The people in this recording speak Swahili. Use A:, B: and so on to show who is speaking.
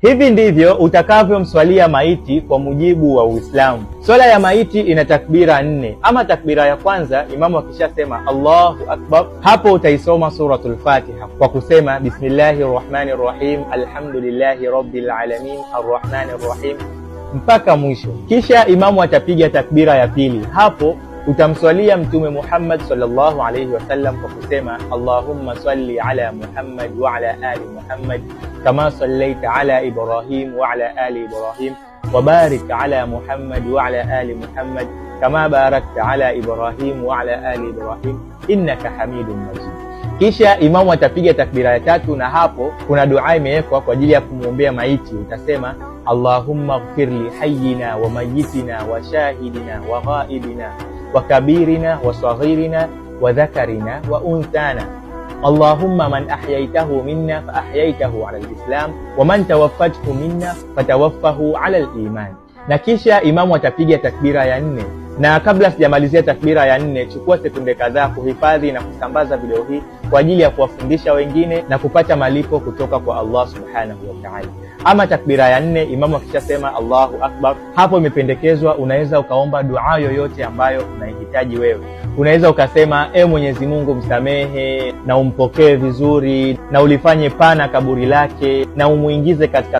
A: Hivi ndivyo utakavyomswalia maiti kwa mujibu wa Uislamu. Swala ya maiti ina takbira nne. Ama takbira ya kwanza, imamu akishasema Allahu akbar, hapo utaisoma Suratul Fatiha kwa kusema bismillahi rahmani rahim, alhamdulillahi rabbil alamin, arrahmani rahim mpaka mwisho. Kisha imamu atapiga takbira ya pili, hapo utamswalia Mtume Muhammad sallallahu alayhi wasallam kwa kusema Allahumma salli ala Muhammad wa ala ali Muhammad kama sallaita ala Ibrahim wa ala ali Ibrahim wa barik ala Muhammad wa ala ali Muhammad kama barakta ala Ibrahim wa ala ali Ibrahim innaka hamidun majid. Kisha imamu atapiga takbira ya tatu, na hapo kuna dua imewekwa kwa ajili ya kumwombea maiti. Utasema Allahumma ighfir li hayyina wa mayitina wa shahidina wa ghaibina wa kabirina wa saghirina wa dhakarina wa unthana Allahumma man ahyaytahu minna fa ahyaytahu ala alislam wa man tawaffathu minna fatawaffahu ala aliman. Na kisha imamu atapiga takbira ya nne. Na kabla sijamalizia takbira ya nne, chukua sekunde kadhaa kuhifadhi na kusambaza video hii kwa ajili ya kuwafundisha wengine na kupata malipo kutoka kwa Allah subhanahu wa ta'ala. Ama takbira ya nne, imamu akishasema Allahu akbar, hapo imependekezwa unaweza ukaomba dua yoyote ambayo unaihitaji wewe. Unaweza ukasema e Mwenyezi Mungu, msamehe na umpokee vizuri na ulifanye pana kaburi lake na umuingize katika